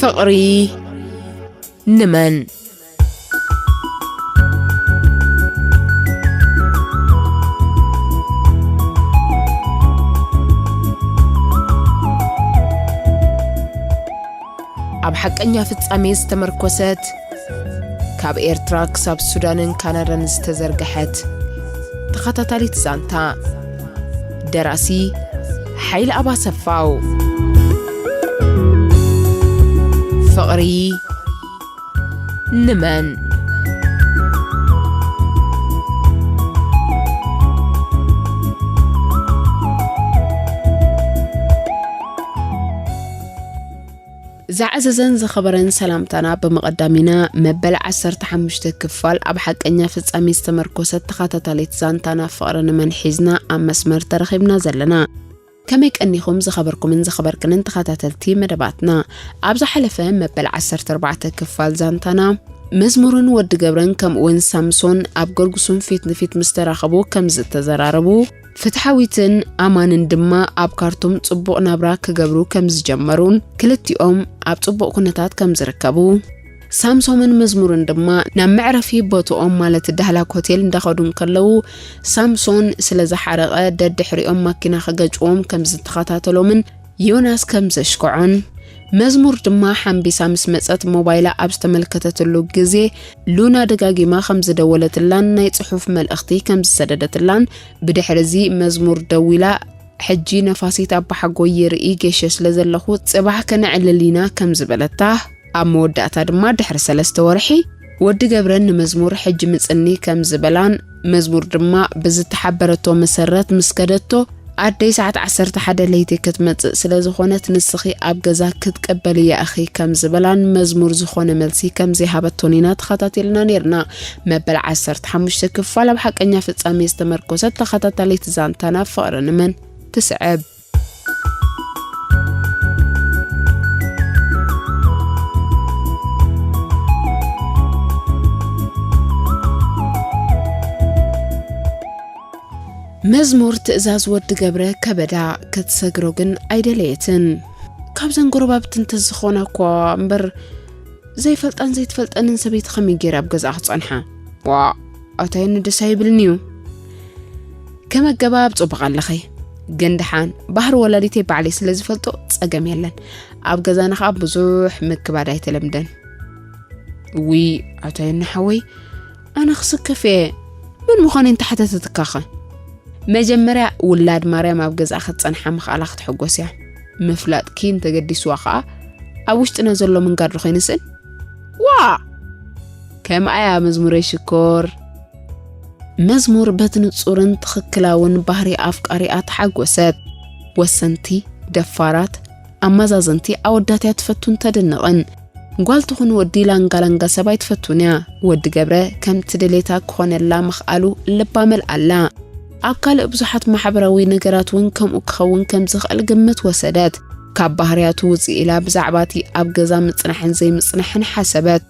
ፍቕሪ ንመን? ኣብ ሓቀኛ ፍጻሜ ዝተመርኮሰት፣ ካብ ኤርትራ ክሳብ ሱዳንን ካናዳን ዝተዘርግሐት ተኸታታሊት ዛንታ። ደራሲ ሓይለ ኣባሰፋው። ፍቕሪ ንመን? ዝዓዘዘን ዝኸበረን ሰላምታና ብምቕዳም ኢና። መበል ዓሰርተ ሓሙሽተ ክፋል ኣብ ሓቀኛ ፍጻሜ ዝተመርኮሰት ተኸታታሊት ዛንታና ፍቕሪ ንመን ሒዝና ኣብ መስመር ተረኺብና ዘለና። ከመይ ቀኒኹም ዝኸበርኩምን ዝኸበርክንን ተኸታተልቲ መደባትና? ኣብ ዝሓለፈ መበል ዓሰርተ ኣርባዕተ ክፋል ዛንታና፣ መዝሙርን ወዲ ገብረን ከምኡውን ሳምሶን ኣብ ገርጉሱን ፊት ንፊት ምስ ተራኸቡ ከም ዝተዘራረቡ፣ ፍትሓዊትን ኣማንን ድማ ኣብ ካርቱም ጽቡቕ ናብራ ክገብሩ ከም ዝጀመሩን ክልቲኦም ኣብ ጽቡቕ ኩነታት ከም ዝርከቡ፣ ሳምሶምን መዝሙርን ድማ ናብ መዕረፊ ቦትኦም ማለት ዳህላክ ሆቴል እንዳኸዱ እንከለዉ፣ ሳምሶን ስለ ዝሓረቐ ደድሕሪኦም ማኪና ክገጭዎም ከም ዝተኸታተሎምን ዮናስ ከም ዘሽክዖን፣ መዝሙር ድማ ሓምቢሳ ምስ መጸት ሞባይላ ኣብ ዝተመልከተትሉ ግዜ፣ ሉና ደጋጊማ ከም ዝደወለትላን ናይ ጽሑፍ መልእኽቲ ከም ዝሰደደትላን፣ ብድሕሪ እዚ መዝሙር ደዊላ፣ "ሕጂ ነፋሲት ኣባሓጎይ ይርኢ ጌሸ ስለ ዘለኹ፣ ጽባሕ ከነዕልል ኢና" ከም ዝበለታ፣ ኣብ መወዳእታ ድማ ድሕሪ ሰለስተ ወርሒ፣ ወዲ ገብረ ንመዝሙር "ሕጂ ምጽኒ" ከም ዝበላን፣ መዝሙር ድማ ብዝተሓበረቶ መሰረት ምስ ከደቶ፣ ኣደይ ሰዓት ዓሰርተ ሓደ ለይቲ ክትመጽእ ስለ ዝኾነት፣ ንስኺ ኣብ ገዛ ክትቅበልያ ኢኺ ከም ዝበላን፣ መዝሙር ዝኾነ መልሲ ከም ዘይሃበቶን ኢና ተኸታቲልና ኔርና። መበል ዓሰርተ ሓሙሽተ ክፋል ኣብ ሓቀኛ ፍጻሜ ዝተመርኮሰት ተኸታታሊት ዛንታና ፍቕሪ ንመን ትስዕብ። መዝሙር ትእዛዝ ወዲ ገብረ ከበዳ፣ ክትሰግሮ ግን ኣይደለየትን። ካብዘን ጎረባብቲ እንተዝኾና እኳ እምበር፣ ዘይፈልጣን ዘይትፈልጠንን ሰበይቲ ከመይ ገይረ ኣብ ገዛኣ ክጸንሓ? ዋእ፣ ኣታየኒ ደስ ኣይብልን'ዩ። ከም ኣገባብ ጽቡቕ ኣለኺ። ግን ደሓን፣ ባህሪ ወላዲተይ ባዕለይ ስለ ዝፈልጦ ጸገም የለን። ኣብ ገዛና ኸኣ ብዙሕ ምክባድ ኣይተለምደን። ውይ፣ ኣታየኒ ሓወይ፣ ኣነ ክስከፍ እየ። መን ምዃነይ እንተሓተተትካኸ? መጀመርያ ውላድ ማርያም ኣብ ገዛኣ ክትጸንሓ ምኽኣላ ክትሕጎስ እያ። ምፍላጥኪ እንተገዲስዋ ኸኣ ኣብ ውሽጥና ዘሎ ምንጋር ዶ ከይንስእን? ዋ! ከምኣ እያ መዝሙረይ ሽኮር። መዝሙር በቲ ንጹርን ትኽክላውን ባህሪ ኣፍቃሪኣ ተሓጎሰት። ወሰንቲ፣ ደፋራት፣ ኣመዛዘንቲ ኣወዳት እያ ትፈቱን ተድንቕን። ጓል ትኹን ወዲ ላንጋ ላንጋ ሰብ ኣይትፈቱን እያ። ወዲ ገብረ ከምቲ ድሌታ ክኾነላ ምኽኣሉ ልባ መልኣላ። ኣብ ካልእ ብዙሓት ማሕበራዊ ነገራት እውን ከምኡ ክኸውን ከም ዝኽእል ግምት ወሰደት። ካብ ባህርያቱ ውጽእ ኢላ ብዛዕባ እቲ ኣብ ገዛ ምጽናሕን ዘይምጽናሕን ሓሰበት።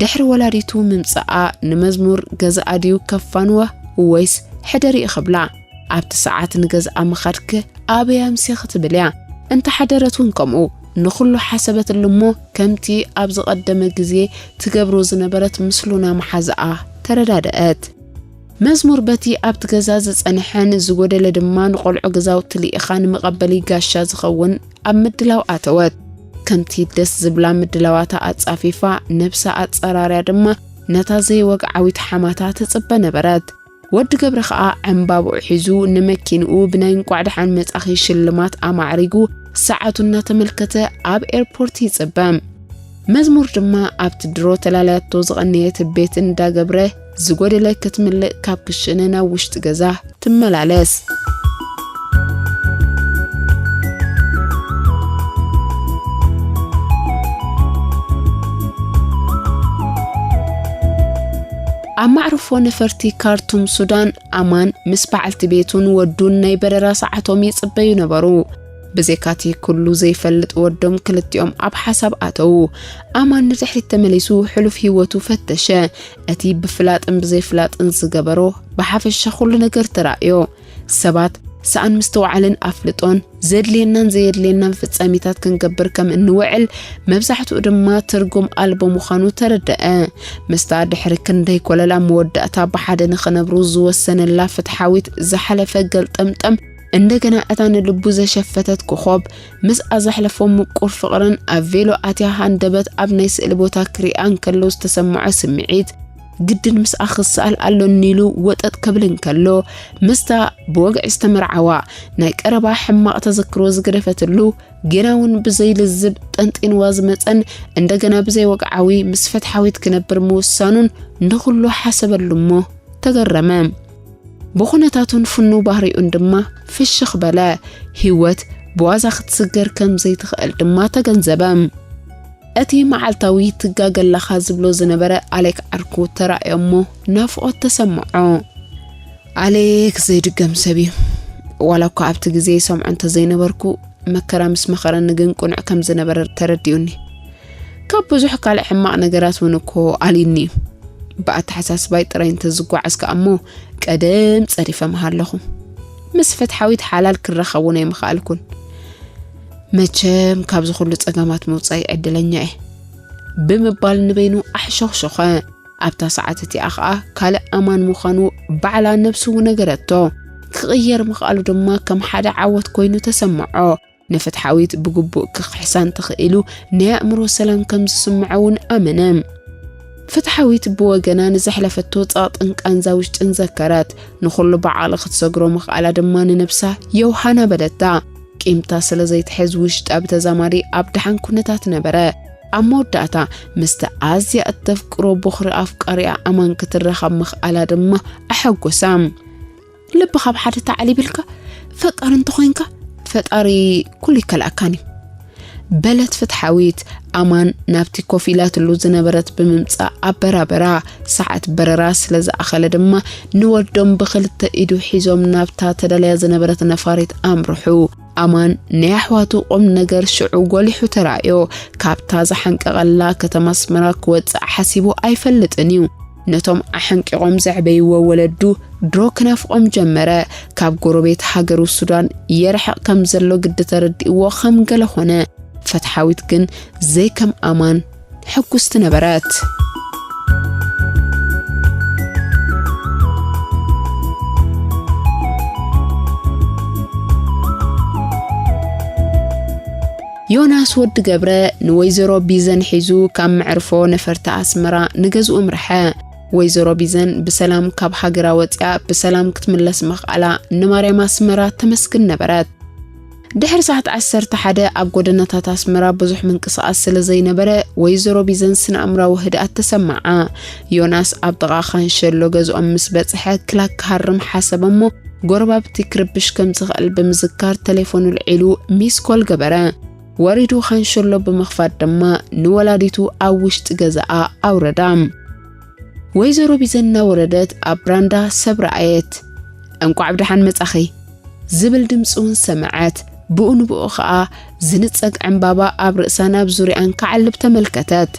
ድሕሪ ወላዲቱ ምምጻኣ ንመዝሙር ገዛኣ ድዩ ከፋንዋ ወይስ ሕደሪ ክብላ? ኣብቲ ሰዓት ንገዝኣ ምኻድኪ ኣበይ ኣምሲኺ ትብል እያ። እንተሓደረት እውን ከምኡ። ንኹሉ ሓሰበትሉ እሞ ከምቲ ኣብ ዝቐደመ ግዜ ትገብሮ ዝነበረት ምስ ሉና መሓዛኣ ተረዳደአት። መዝሙር በቲ ኣብቲ ገዛ ዝጸንሐን ዝጎደለ ድማ ንቖልዑ ገዛውቲ ልኢኻ ንመቐበሊ ጋሻ ዝኸውን ኣብ ምድላው ኣተወት። ከምቲ ደስ ዝብላ ምድላዋታ ኣጻፊፋ፣ ነብሳ ኣጸራርያ ድማ ነታ ዘይወግዓዊት ሓማታ ትጽበ ነበረት። ወዲ ገብረ ኸኣ ዕምባብኡ ሒዙ ንመኪንኡ ብናይ እንቋዕ ደሓን መጻኺ ሽልማት ኣማዕሪጉ ሰዓቱ እናተመልከተ ኣብ ኤርፖርት ይጽበ። መዝሙር ድማ ኣብቲ ድሮ ተላልያቶ ዝቐነየት ቤት እንዳገብረ ዝጎደለ ክትምልእ ካብ ክሽነ ናብ ውሽጢ ገዛ ትመላለስ። ኣብ ማዕርፎ ነፈርቲ ካርቱም ሱዳን ኣማን ምስ በዓልቲ ቤቱን ወዱን ናይ በረራ ሰዓቶም ይጽበዩ ነበሩ። ብዘይካቲ ኩሉ ዘይፈልጥ ወዶም ክልቲኦም ኣብ ሓሳብ ኣተዉ። ኣማን ንድሕሪት ተመሊሱ ሕሉፍ ህይወቱ ፈተሸ። እቲ ብፍላጥን ብዘይፍላጥን ዝገበሮ ብሓፈሻ ኩሉ ነገር ተራእዮ። ሰባት ሰኣን ምስትውዓልን ኣፍልጦን ዘድልየናን ዘየድልየናን ፍጻሜታት ክንገብር ከም እንውዕል፣ መብዛሕትኡ ድማ ትርጉም ኣልቦ ምዃኑ ተረደአ። ምስታ ድሕሪ ክንደይ ኮለላ መወዳእታ ብሓደ ንኽነብሩ ዝወሰነላ ፍትሓዊት ዝሓለፈ ገልጠምጠም፣ እንደገና እታ ንልቡ ዘሸፈተት ኮኾብ፣ ምስኣ ዘሕለፎ ምቁር ፍቕርን ኣብ ቬሎ ኣትያ ሃንደበት ኣብ ናይ ስእሊ ቦታ ክሪኣ እንከሎ ዝተሰምዖ ስምዒት፣ ግድን ምስኣ ክሰኣል ኣሎኒ ኢሉ ወጠጥ ክብል እንከሎ፣ ምስታ ብወግዒ ዝተመርዓዋ ናይ ቀረባ ሕማቕ ተዘክሮ ዝገደፈትሉ፣ ጌና እውን ብዘይ ልዝብ ጠንጢንዋ ዝመጸን እንደገና ብዘይ ወግዓዊ ምስ ፍትሓዊት ክነብር ምውሳኑን ንኹሉ ሓሰበሉ እሞ ተገረመ። ብኹነታቱን ፍኑው ባህሪኡን ድማ ፍሽኽ በለ። ህይወት ብዋዛ ክትስገር ከም ዘይትኽእል ድማ ተገንዘበ። እቲ መዓልታዊ ትጋገ ኣለኻ ዝብሎ ዝነበረ ኣሌክ ዓርኩ ተራእዮ እሞ ናፍቖት ተሰምዖ። ኣሌክ ዘይድገም ሰብ እዩ። ዋላ እኳ ኣብቲ ግዜ ይሰምዖ እንተዘይነበርኩ፣ መከራ ምስ መኸረኒ ግን ቅኑዕ ከም ዝነበረ ተረዲኡኒ። ካብ ብዙሕ ካልእ ሕማቕ ነገራት እውን እኮ ኣልዩኒ እዩ። ብኣተሓሳስባይ ጥራይ እንተዝጓዓዝ ከኣ እሞ ቀደም ጸዲፈ ምሃለኹ። ምስ ፍትሓዊት ሓላል ክራኸብ እውን ኣይምኸኣልኩን። መቸም ካብዚ ኩሉ ጸገማት ምውጻይ ዕድለኛ እየ ብምባል ንበይኑ ኣሕሾኽሾኸ። ኣብታ ሰዓት እቲኣ ኸኣ ካልእ ኣማን ምዃኑ ባዕላ ነብሱ ነገረቶ። ክቕየር ምኽኣሉ ድማ ከም ሓደ ዓወት ኮይኑ ተሰምዖ። ንፍትሓዊት ብግቡእ ክኽሕሳ እንተኽኢሉ ናይ ኣእምሮ ሰላም ከም ዝስምዖ እውን ኣመነ። ፍትሓዊት ብወገና ንዘሕለፈቶ ጸቕጥን ቃንዛ ውሽጥን ዘከረት። ንኹሉ ብዓቕሊ ክትሰግሮ ምኽኣላ ድማ ንነብሳ የውሃና በለታ። ቂምታ ስለ ዘይትሕዝ ውሽጣ ብተዛማዲ ኣብ ደሓን ኩነታት ነበረ። ኣብ መወዳእታ ምስቲ ኣዝያ እተፍቅሮ ቦኽሪ ኣፍቃሪኣ ኣማን ክትራኸብ ምኽኣላ ድማ ኣሐጎሳ። ልብኻ ኣብ ሓደ ተዓሊብልካ ፈቃሪ እንተኾይንካ ፈጣሪ ኩሉ ይከልኣካን እዩ በለት ፍትሓዊት። ኣማን ናብቲ ኮፍ ኢላትሉ ዝነበረት ብምምጻእ ኣበራበራ። ሰዓት በረራ ስለ ዝኣኸለ ድማ ንወዶም ብኽልተ ኢዱ ሒዞም ናብታ ተዳልያ ዝነበረት ነፋሪት ኣምርሑ። ኣማን ናይ ኣሕዋቱ ቁም ነገር ሽዑ ጎሊሑ ተራእዮ። ካብታ ዝሓንቀቐላ ከተማ ኣስመራ ክወጽእ ሓሲቡ ኣይፈልጥን እዩ። ነቶም ኣሓንቂቖም ዘዕበይዎ ወለዱ ድሮ ክናፍቖም ጀመረ። ካብ ጎረቤት ሃገሩ ሱዳን የርሕቕ ከም ዘሎ ግዲ ተረዲእዎ ከም ገለ ኾነ። ፈትሓዊት ግን ዘይከም ኣማን ሕጉስቲ ነበረት። ዮናስ ወዲ ገብረ ንወይዘሮ ቢዘን ሒዙ ካብ መዕርፎ ነፈርቲ ኣስመራ ንገዝኡ ኣምርሐ። ወይዘሮ ቢዘን ብሰላም ካብ ሃገራ ወጺኣ ብሰላም ክትምለስ ምኽኣላ ንማርያም ኣስመራ ተመስግን ነበረት። ድሕሪ ሰዓት ዓሰርተ ሓደ ኣብ ጎደናታት ኣስመራ ብዙሕ ምንቅስቓስ ስለ ዘይነበረ፣ ወይዘሮ ቢዘን ስነ-ኣእምራዊ ህድኣት ተሰምዓ። ዮናስ ኣብ ጥቓ ካንሸሎ ገዝኦም ምስ በጽሐ፣ ክላክ ክሃርም ሓሰበ እሞ፣ ጎረባብቲ ክርብሽ ከም ዝኽእል ብምዝካር፣ ተሌፎኑ ኣልዒሉ ሚስ ኮል ገበረ። ወሪዱ ካንሸሎ ብምኽፋት ድማ ንወላዲቱ ኣብ ውሽጢ ገዛኣ ኣውረዳ። ወይዘሮ ቢዘን እናወረደት ኣብ ብራንዳ ሰብ ረኣየት። "እንቋዕ ብደሓን መጻኺ" ዝብል ድምጺ እውን ሰምዐት። ብኡ ንብኡ ኸኣ ዝንጸግ ዕምባባ ኣብ ርእሳን ኣብ ዙርያኣን ክዓልብ ተመልከተት።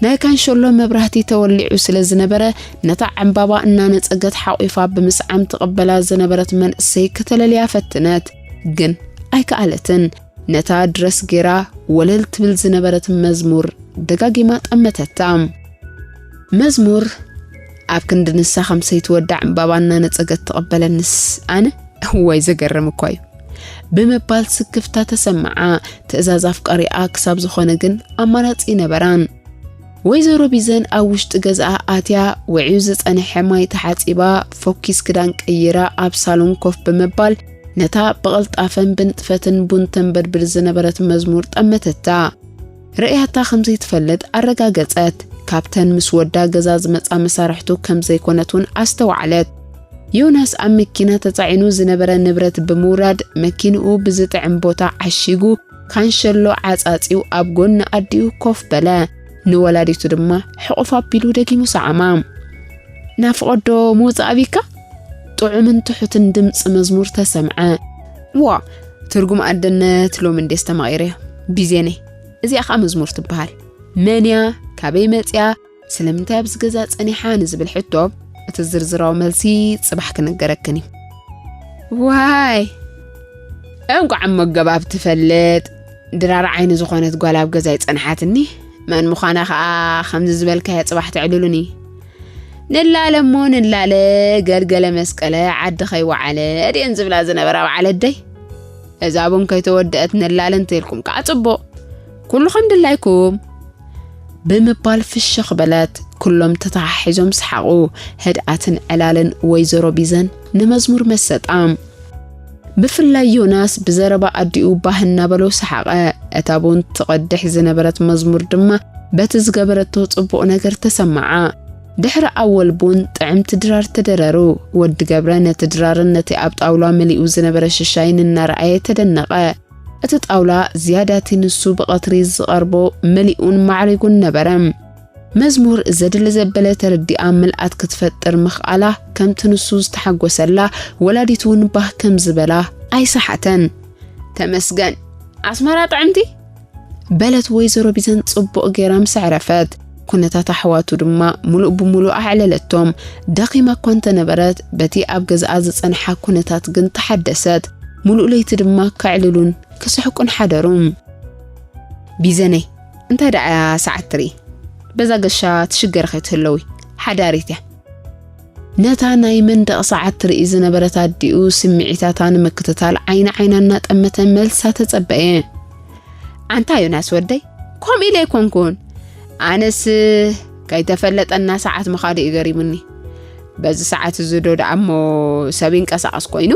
ናይ ካንሸሎ መብራህቲ ተወሊዑ ስለ ዝነበረ፣ ነታ ዕምባባ እናነጸገት ሓቑፋ ብምስዓም ትቕበላ ዝነበረት መንእሰይ ከተለልያ ፈትነት፣ ግን ኣይከኣለትን። ነታ ድረስ ጌራ ወለል ትብል ዝነበረት መዝሙር ደጋጊማ ጠመተታ። መዝሙር ኣብ ክንዲ ንሳ ከም ሰይቲ ወዳ ዕምባባ እናነጸገት ትቕበለንስ ኣነ? እዋይ ዘገርም እኳ እዩ። ብምባል ስክፍታ ተሰምዓ። ትእዛዝ ኣፍቃሪኣ ክሳብ ዝኾነ ግን ኣማራጺ ነበራን። ወይዘሮ ቢዘን ኣብ ውሽጢ ገዝኣ ኣትያ ውዕዩ ዝጸንሐ ማይ ተሓጺባ፣ ፎኪስ ክዳን ቀይራ ኣብ ሳሎን ኮፍ ብምባል ነታ ብቕልጣፈን ብንጥፈትን ቡን ተንበድብድ ዝነበረት መዝሙር ጠመተታ። ርእያታ ከም ዘይትፈልጥ ኣረጋገጸት። ካብተን ምስ ወዳ ገዛ ዝመጻ መሳርሕቱ ከም ዘይኮነት እውን ኣስተውዓለት። ዮናስ ኣብ መኪና ተጻዒኑ ዝነበረ ንብረት ብምውራድ መኪንኡ ብዝጥዕም ቦታ ዓሺጉ ካንሸሎ ዓጻጺው ኣብ ጎኒ ኣዲኡ ኮፍ በለ። ንወላዲቱ ድማ ሕቑፍ ኣቢሉ ደጊሙ ሰዓማ። "ናፍቖት ዶ ምውጻእ ኣቢካ?" ጥዑምን ትሑትን ድምጺ መዝሙር ተሰምዐ። "ዋ፣ ትርጉም ኣደነት ሎሚ እንዴ ዝተማቒረ ቢዜነይ። እዚኣ ኸኣ መዝሙር ትበሃል። መን እያ? ካበይ መጽያ? ስለምንታይ ኣብዚ ገዛ ጸኒሓ?" ንዝብል ሕቶ እቲ ዝርዝራዊ መልሲ ጽባሕ ክነገረክን እዩ። "ዋይ!" እንቋዕ እሞ ኣገባብ ትፈልጥ። ድራር ዓይኒ ዝኾነት ጓል ኣብ ገዛይ ጸንሓትኒ። መን ምዃና ኸኣ ከምዚ ዝበልካዮ ጽባሕ ተዕልሉኒ። ንላለ እሞ ንላለ፣ ገልገለ መስቀለ ዓዲ ከይወዓለ ድየን ዝብላ ዝነበራ በዓል ኣደይ። እዛ ቡን ከይተወደአት ንላለ እንተኢልኩም ከኣ ጽቡቕ። ኩሉ ከም ድላይኩም። ብምባል ፍሽኽ በለት። ኩሎም ተተሓሒዞም ሰሓቑ። ህድኣትን ዕላልን ወይዘሮ ቢዘን ንመዝሙር መሰጣ። ብፍላይ ዮናስ ብዘረባ ኣዲኡ ባህ እናበሎ ሰሓቐ። እታ ቡን ትቐድሕ ዝነበረት መዝሙር ድማ በቲ ዝገበረቶ ጽቡቕ ነገር ተሰማዓ። ድሕሪ ኣወል ቡን ጥዕምቲ ድራር ተደረሩ። ወዲ ገብረ ነቲ ድራርን ነቲ ኣብ ጣውላ መሊኡ ዝነበረ ሽሻይን እናረኣየ ተደነቐ። እቲ ጣውላ ዝያዳቲ ንሱ ብቐትሪ ዝቐርቦ መሊኡን ማዕሪጉን ነበረ። መዝሙር ዘድሊ ዘበለ ተረዲኣ ምልኣት ክትፈጥር ምኽኣላ ከምቲ ንሱ ዝተሓጎሰላ ወላዲቱ እውን ባህ ከም ዝበላ ኣይሰሓተን። "ተመስገን፣ ኣስመራ ጥዕምቲ?" በለት ወይዘሮ ቢዘን ጽቡቕ ገይራ ምስ ኣዕረፈት። ኩነታት ኣሕዋቱ ድማ ሙሉእ ብሙሉእ ኣዕለለቶም። ደኺማ እኳ እንተነበረት፣ በቲ ኣብ ገዝኣ ዝጸንሓ ኩነታት ግን ተሓደሰት። ሙሉእ ለይቲ ድማ ከዕልሉን ክስሕቁን ሓደሩ። "ቢዘነይ፣ እንታይ ደኣ እያ ሰዓት ትርኢ? በዛ ገሻ ትሽገሪ ከይትህለዊ፣ ሓዳሪት እያ።" ነታ ናይ መንደቕ ሰዓት ትርኢ ዝነበረት ኣዲኡ ስምዒታታ ንምክትታል ዓይኒ ዓይና እናጠመተ መልሳ ተጸበየ። "ኣንታ ዮናስ ወደይ፣ ከምኡ ኢለ ኣይኮንኩን። ኣነስ ከይተፈለጠና ሰዓት ምኻዱ እዩ ገሪሙኒ። በዚ ሰዓት እዚ ዶ ደኣ እሞ ሰብ ይንቀሳቐስ ኮይኑ?"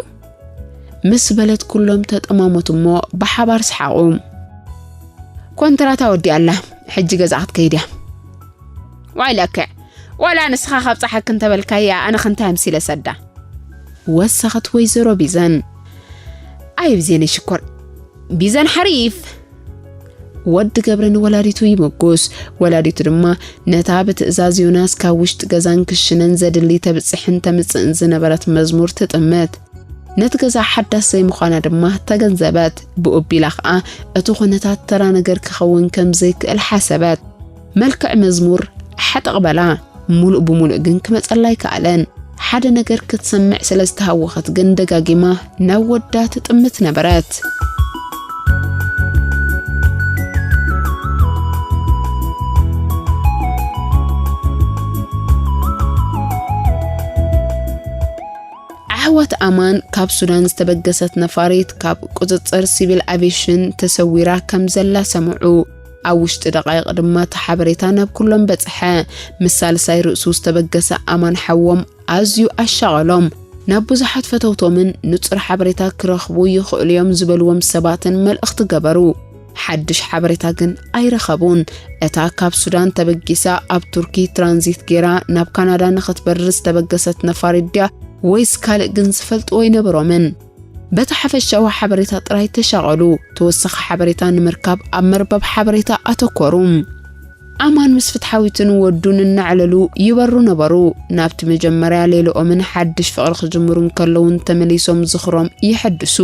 ምስ በለት ኩሎም ተጠማሞት እሞ ብሓባር ሰሓቑ። "ኮንትራታ ወዲኣ ኣላ፣ ሕጂ ገዛ ክትከይድ እያ።" "ዋይ ለክዕ፣ ዋላ ንስኻ ካብ ጸሓክ እንተበልካያ ኣነ ክንታይ ኣምሲለ ሰዳ?" ወሰኸት ወይዘሮ ቢዘን። "ኣይ ብዜነይ ሽኮር፣ ቢዘን ሓሪፍ!" ወዲ ገብረ ንወላዲቱ ይምጉስ። ወላዲቱ ድማ ነታ ብትእዛዝ ዮናስ ካብ ውሽጢ ገዛን ክሽነን ዘድሊ ተብጽሕን ተምጽእን ዝነበረት መዝሙር ትጥምት። ነቲ ገዛ ሓዳስ ዘይምዃና ድማ ተገንዘበት። ብኡ ኣቢላ ኸኣ እቲ ኩነታት ተራ ነገር ክኸውን ከም ዘይክእል ሓሰበት። መልክዕ መዝሙር ሓጠቕ በላ፣ ሙሉእ ብሙሉእ ግን ክመጸላ ኣይከኣለን። ሓደ ነገር ክትሰምዕ ስለ ዝተሃወኸት ግን ደጋጊማ ናብ ወዳ ትጥምት ነበረት። ኣሕዋት ኣማን ካብ ሱዳን ዝተበገሰት ነፋሪት ካብ ቁጽጽር ሲቪል ኣቪሽን ተሰዊራ ከም ዘላ ሰምዑ። ኣብ ውሽጢ ደቓይቕ ድማ እቲ ሓበሬታ ናብ ኩሎም በጽሐ። ምስ ሳልሳይ ርእሱ ዝተበገሰ ኣማን ሓዎም ኣዝዩ ኣሻቐሎም። ናብ ብዙሓት ፈተውቶምን ንጹር ሓበሬታ ክረኽቡ ይኽእሉ እዮም ዝበልዎም ሰባትን መልእኽቲ ገበሩ። ሓድሽ ሓበሬታ ግን ኣይረኸቡን። እታ ካብ ሱዳን ተበጊሳ ኣብ ቱርኪ ትራንዚት ጌራ ናብ ካናዳ ንኽትበርር ዝተበገሰት ነፋሪት ድያ ወይስ ካልእ ግን ዝፈልጥዎ ኣይነበሮምን። በቲ ሓፈሻዊ ሓበሬታ ጥራይ ተሻቐሉ። ተወሳኺ ሓበሬታ ንምርካብ ኣብ መርበብ ሓበሬታ ኣተኮሩ። ኣማን ምስ ፍትሓዊትን ወዱን እናዕለሉ ይበሩ ነበሩ። ናብቲ መጀመርያ ሌልኦምን ሓድሽ ፍቕሪ ክጅምሩ እንከለዉን ተመሊሶም ዝኽሮም የሐድሱ።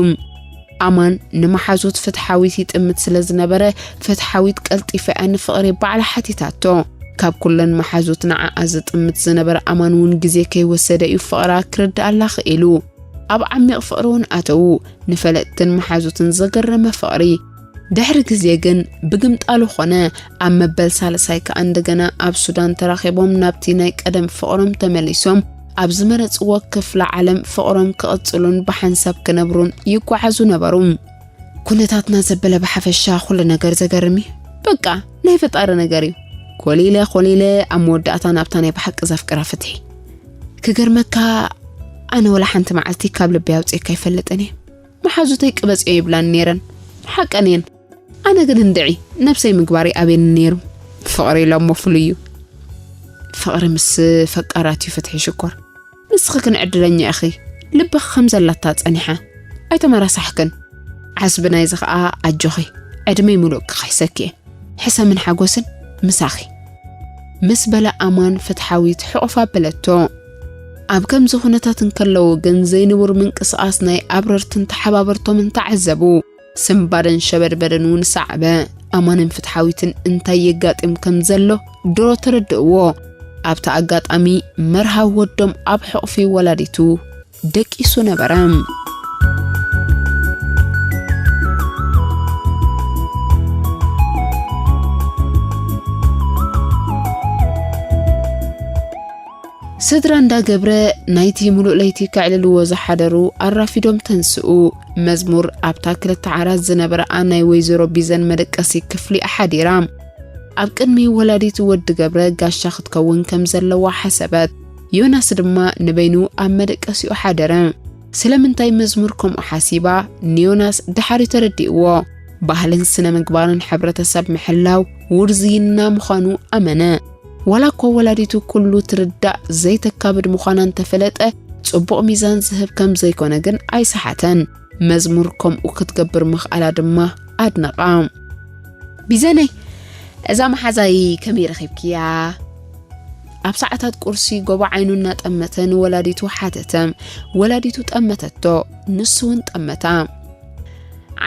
ኣማን ንመሓዙት ፍትሓዊት ይጥምት ስለ ዝነበረ፣ ፍትሓዊት ቀልጢፋ እያ ንፍቕሪ ባዕላ ሓቲታቶ። ካብ ኩለን መሓዙት ንዓኣ ዝጥምት ዝነበረ ኣማን እውን ግዜ ከይወሰደ እዩ ፍቕራ ክርድኣላ ክኢሉ። ኣብ ዓሚቕ ፍቕሪ እውን ኣተዉ። ንፈለጥትን መሓዙትን ዘገረመ ፍቕሪ። ድሕሪ ግዜ ግን ብግምጣሉ ኾነ ኣብ መበል ሳልሳይ ከኣ እንደገና ኣብ ሱዳን ተራኺቦም ናብቲ ናይ ቀደም ፍቕሮም ተመሊሶም ኣብ ዝመረጽዎ ክፍለ ዓለም ፍቕሮም ክቕጽሉን ብሓንሳብ ክነብሩን ይጓዓዙ ነበሩ። ኩነታትና ዘበለ ብሓፈሻ ኩሉ ነገር ዘገርም እዩ። በቃ ናይ ፈጣሪ ነገር እዩ። ኮሊለ ኮሊለ ኣብ መወዳእታ ናብታ ናይ ብሓቂ ዘፍቅራ ፍትሒ። ክገርመካ ኣነ ወላ ሓንቲ መዓልቲ ካብ ልበይ ኣውፅኤካ ኣይፈልጥን እየ። መሓዙተይ ቅበፅዮ ይብላን ነይረን። ሓቀን እየን። ኣነ ግን እንድዒ ነብሰይ ምግባር ይኣብየኒ ነይሩ። ፍቕሪ ኢሎሞ ፍሉይ እዩ። ፍቕሪ ምስ ፈቃራት እዩ ፍትሒ ሽኮር። ንስኺ ግን ዕድለኛ ኢኺ። ልብኺ ከም ዘላታ ጸኒሓ። ኣይተመራሳሕክን። ዓስቢ ናይዚ ኸኣ ኣጆኺ። ዕድመይ ምሉእ ክኽሕሰኪ እየ። ሕሰምን ሓጎስን ምሳኺ። ምስ በለ ኣማን ፍትሓዊት ሕቑፍ ኣበለቶ። ኣብ ከምዚ ኩነታት እንከለዉ ግን ዘይንቡር ምንቅስቓስ ናይ ኣብረርትን ተሓባበርቶምን ተዓዘቡ። ስንባደን ሸበድበደን እውን ሰዓበ። ኣማንን ፍትሓዊትን እንታይ የጋጥም ከም ዘሎ ድሮ ተረድእዎ። ኣብቲ ኣጋጣሚ መርሃዊ ወዶም ኣብ ሕቑፊ ወላዲቱ ደቂሱ ነበረ። ስድራ እንዳ ገብረ ናይቲ ምሉእ ለይቲ ከዕልልዎ ዝሓደሩ ኣራፊዶም ተንስኡ። መዝሙር ኣብታ ክልተ ዓራት ዝነበረኣ ናይ ወይዘሮ ቢዘን መደቀሲ ክፍሊ ኣሓዲራ። ኣብ ቅድሚ ወላዲት ወዲ ገብረ ጋሻ ክትከውን ከም ዘለዋ ሓሰበት። ዮናስ ድማ ንበይኑ ኣብ መደቀሲኡ ሓደረ። ስለምንታይ መዝሙር ከምኡ ሓሲባ ንዮናስ ድሓር እዩ ተረዲእዎ። ባህልን ስነ ምግባርን ሕብረተሰብ ምሕላው ውርዝይና ምዃኑ ኣመነ። ዋላ እኮ ወላዲቱ ኩሉ ትርዳእ ዘይተካብድ ምዃና እንተፈለጠ፣ ጽቡቕ ሚዛን ዝህብ ከም ዘይኮነ ግን ኣይሰሓተን። መዝሙር ከምኡ ክትገብር ምኽኣላ ድማ ኣድነቓ። ቢዘነይ፣ እዛ መሓዛይ ከመይ ረኺብክያ? ኣብ ሰዓታት ቁርሲ ጎቦ ዓይኑ እናጠመተ ንወላዲቱ ሓተተ። ወላዲቱ ጠመተቶ፣ ንሱ እውን ጠመታ።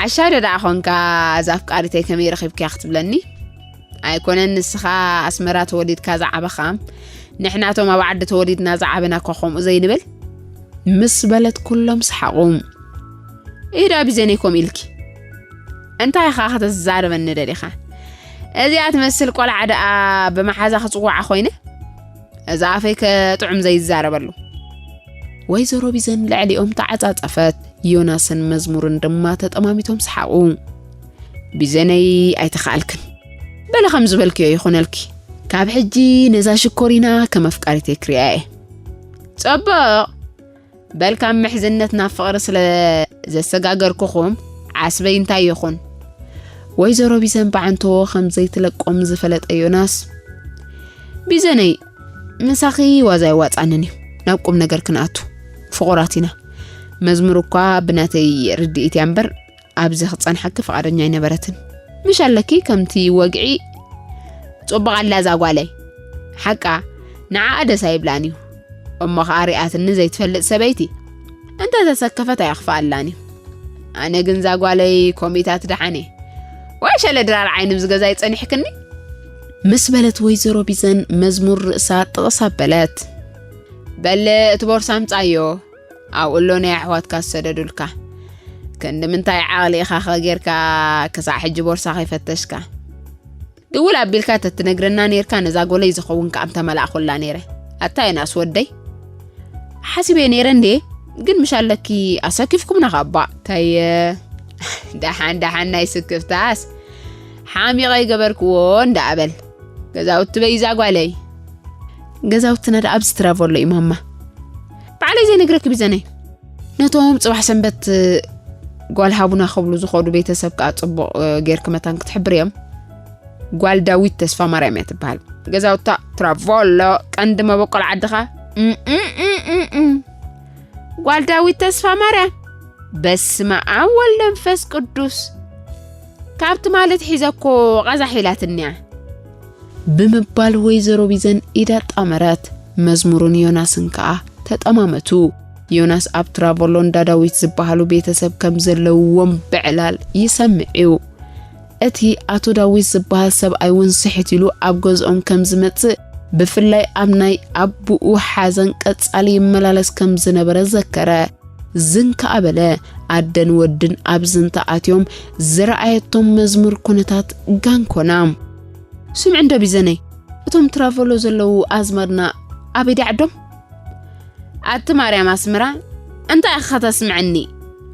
ዓሻ ዶ ደኣ ኾንካ፣ እዛ ኣፍቃሪተይ ከመይ ረኺብክያ ክትብለኒ? ኣይኮነን ንስኻ ኣስመራ ተወሊድካ ዝዓበኻ፣ ንሕናቶም ኣብ ዓዲ ተወሊድና ዝዓበና እኳ ከምኡ ዘይንብል? ምስ በለት ኩሎም ሰሓቑ። ኢዳ ቢዘነይ ከምኡ ኢልኪ። እንታይ ኢኻ ከተዛርበኒ ደሊኻ? እዚኣ ትመስል ቆልዓ ደኣ ብመሓዛ ክጽውዓ ኮይነ? እዛ ኣፈይ ከጥዑም ዘይዛረበሉ። ወይዘሮ ቢዘን ልዕሊኦም ተዓጻጸፈት። ዮናስን መዝሙርን ድማ ተጠማሚቶም ሰሓቑ። ቢዘነይ ኣይተኻኣልክን። በለ ከም ዝበልክዮ ይኹነልኪ። ካብ ሕጂ ነዛ ሽኮሪና ከም ኣፍቃሪተይ ክሪኣ እየ። ጽቡቕ። በል ካብ ምሕዝነት ናብ ፍቕሪ ስለ ዘሰጋገርኩኹም ዓስበይ እንታይ ይኹን? ወይዘሮ ቢዘን ብዓንቶ ከም ዘይትለቆም ዝፈለጠ ዮናስ፣ ቢዘነይ፣ ምሳኺ ዋዛ ኣይዋጻንን እዩ። ናብ ቁም ነገር ክንኣቱ። ፍቑራት ኢና። መዝሙር እኳ ብናተይ ርድኢት እያ እምበር፣ ኣብዚ ክጸንሓኪ ፍቓደኛ ኣይነበረትን። ምሽ ኣለኪ ከምቲ ወግዒ ጽቡቕ ኣላ እዛ ጓለይ። ሓቃ፣ ንዓኣ ደስ ኣይብላን እዩ። እሞ ኸኣ ሪኣትኒ ዘይትፈልጥ ሰበይቲ። እንተ ተሰከፈት ኣየኽፍኣላን እዩ። ኣነ ግን እዛ ጓለይ ኮሚታት ደሓን እየ። ወይ ሸለ ድራር ዓይኒ ምስ ገዛይ ጸኒሕክኒ? ምስ በለት ወይዘሮ ቢዘን መዝሙር ርእሳ ጥቕስ ኣበለት። በል እቲ ቦርሳ ኣምጻዮ፣ ኣብኡ ኣሎ ናይ ኣሕዋትካ ዝሰደዱልካ። ክንዲ ምንታይ ዓቕሊ ኢኻ ኸ ጌርካ ክሳዕ ሕጂ ቦርሳ ከይፈተሽካ? ድውል ኣቢልካ ተትነግረና ኔርካ ነዛ ጎለይ ዝኸውን ከኣ ምተመላእኹላ ኔረ። ኣታ ዮናስ ወደይ። ሓሲበ ኔረ እንዴ፣ ግን ምሽ ኣለኪ ኣሰኪፍኩምና ካባ። እንታይ፣ ደሓን ደሓን ናይ ስክፍታስ ሓሚቐ ይገበርክዎ እንዳ ኣበል። ገዛውቲ በይዛ ጓለይ። ገዛውትና ደኣ ኣብዚ ትራቮሎ እዩ ማማ። ባዕለይ ዘይነግረኪ ቢዘነይ። ነቶም ጽባሕ ሰንበት ጓል ሃቡና ክብሉ ዝኸዱ ቤተሰብ ከኣ ጽቡቕ፣ እ፣ ጌርኪ መታን ክትሕብርዮም። ጓል ዳዊት ተስፋ ማርያም እያ ትበሃል። ገዛውታ ትራቮሎ ቀንዲ መበቆል ዓድኻ። እም፣ እም፣ እም፣ እም፣ እም። ጓል ዳዊት ተስፋ ማርያም። በስመ ኣብ ወልድ መንፈስ ቅዱስ። ካብ ትማሊ ኣትሒዘ እኮ ቐዛሕ ኢላትኒ እያ። ብምባል ወይዘሮ ቢዘን ኢዳ ጣመረት። መዝሙርን ዮናስን ከኣ ተጠማመቱ። ዮናስ ኣብ ትራቮሎ እንዳ ዳዊት ዝበሃሉ ቤተሰብ ከም ዘለውዎም ብዕላል ይሰምዕ እዩ። እቲ ኣቶ ዳዊት ዝበሃል ሰብኣይ እውን ስሕት ኢሉ ኣብ ገዝኦም ከም ዝመጽእ፣ ብፍላይ ኣብ ናይ ኣቦኡ ሓዘን ቀጻሊ ይመላለስ ከም ዝነበረ ዘከረ። ዝን ከኣ በለ። ኣደን ወድን ኣብ ዝንታ ኣትዮም ዝረኣየቶም መዝሙር ኩነታት ጋንኮና። ስምዒ እንዶ ቢዘነይ፣ እቶም ትራቨሎ ዘለዉ ኣዝማድና ኣበይ ድዩ ዓዶም? ኣቲ ማርያም ኣስመራ፣ እንታይ ኢኻ ከተስምዐኒ?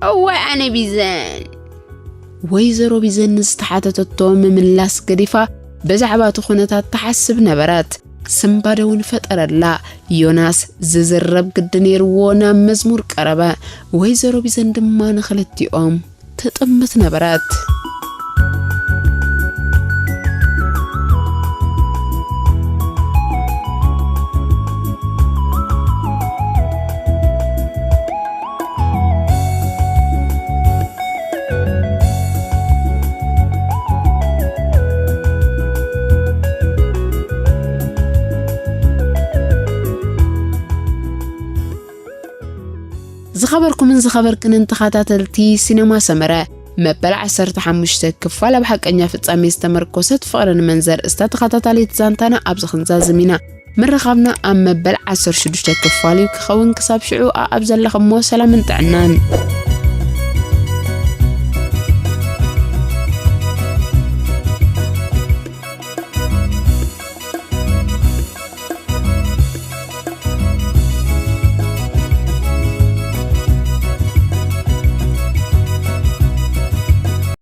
እዋይ ኣነ ቢዘን። ወይዘሮ ቢዘን ንዝተሓተተቶ ምምላስ ገዲፋ ብዛዕባ እቲ ኩነታት ትሓስብ ነበረት። ስንባደ እውን ፈጠረላ። ዮናስ ዝዝረብ ግዲ ነይርዎ ናብ መዝሙር ቀረበ። ወይዘሮ ቢዘን ድማ ንኽልቲኦም ትጥምት ነበረት። ዝኸበርኩምን ዝኸበርክንን ተኸታተልቲ ሲነማ ሰመረ፣ መበል ዓሰርተ ሓሙሽተ ክፋል ኣብ ሓቀኛ ፍጻሜ ዝተመርኮሰት ፍቕሪ ንመን ዘርእስታ ተኸታታሊት ዛንታና ኣብዚ ክንዛዝም ኢና። ምርኻብና ኣብ መበል ዓሰርተ ሽዱሽተ ክፋል እዩ ክኸውን። ክሳብ ሽዑ ኣኣብ ዘለኹሞ ሰላምን ጥዕናን።